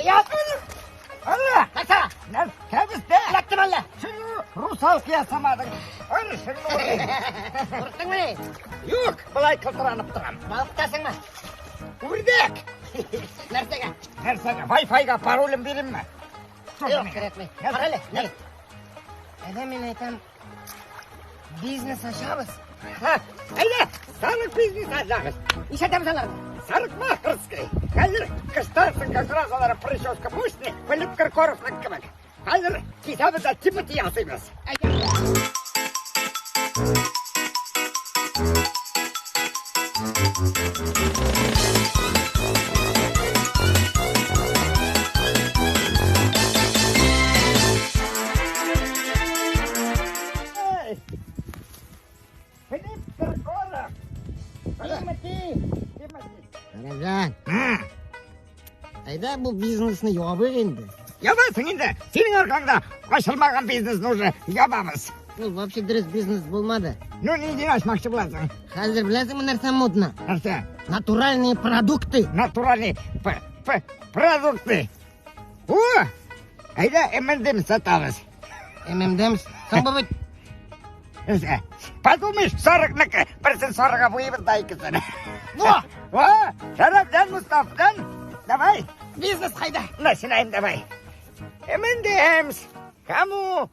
Алла! Нәрсә? Кәбестә! Эләктем әллә? Син русалка ясамадың. Ырышыңны Курыктыңмы? Юк, болай кылтыранып торам. Балык тотасыңмы? Үрдәк! Нәрсәгә? Нәрсәгә? Wi-Fi-га паролен биримме? Юк, кирәкми. Кара әле, ни? Әйдә мин әйтәм, бизнес ачабыз. Ха, әйдә, сарык бизнес ачабыз. Нишләтәбез аларны? Сарыкмахерский. Хәзер кыштан соң как раз алар прическа мощный, Филипп Киркоровның кебек. Хәзер кисәбез дә Тимати ясыйбыз. Әйдә. Эй! Филипп Киркоров! Тимати! Тимати! Шәрәфҗан, Ха, әйдә бу бизнесны ябыйк инде. Ябасың инде. Синең аркаңда ачылмаган бизнесны уже ябабыз. Ул вообще дөрес бизнес булмады. Ну, нидән ачмакчы буласың? Хәзер беләсеңме нәрсә модно? Нәрсә? Натуральные продукты. Натуральный продукты. О! Әйдә, M&M сатабыз. M&M's. Соң бу бит Нәрсә? Подумаешь, сарыкныкы. Берсен сарыга буйыбыз да икесен. Во! Во! Шәрәфҗан Мустафадан. Давай, бизнес кайда? начинаем давай. M&M's. Кому?